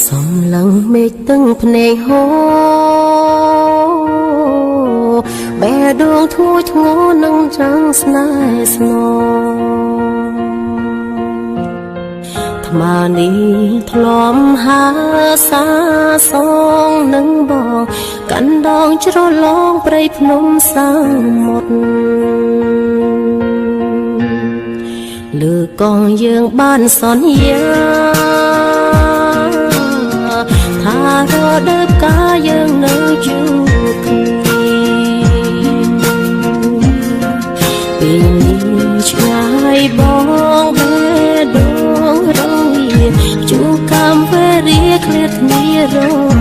សំឡឹងមេឃទឹងភ្នែកហូបេះដូងធ្ងួធ្ងរនឹងចាំងស្នេហ៍ស្នងថ្មនេះធ្លំហាសាសងនឹងបងកាន់ដងច្រឡងព្រៃភ្នំសាមុទ្រលើកងយើងបានសន្យាថារដូវកាយើងនៅជួបគ្នាពេលនេះឆ្ងាយបងបេះដូងរងាជួបកម្មវេរាឃ្លាតគ្នារ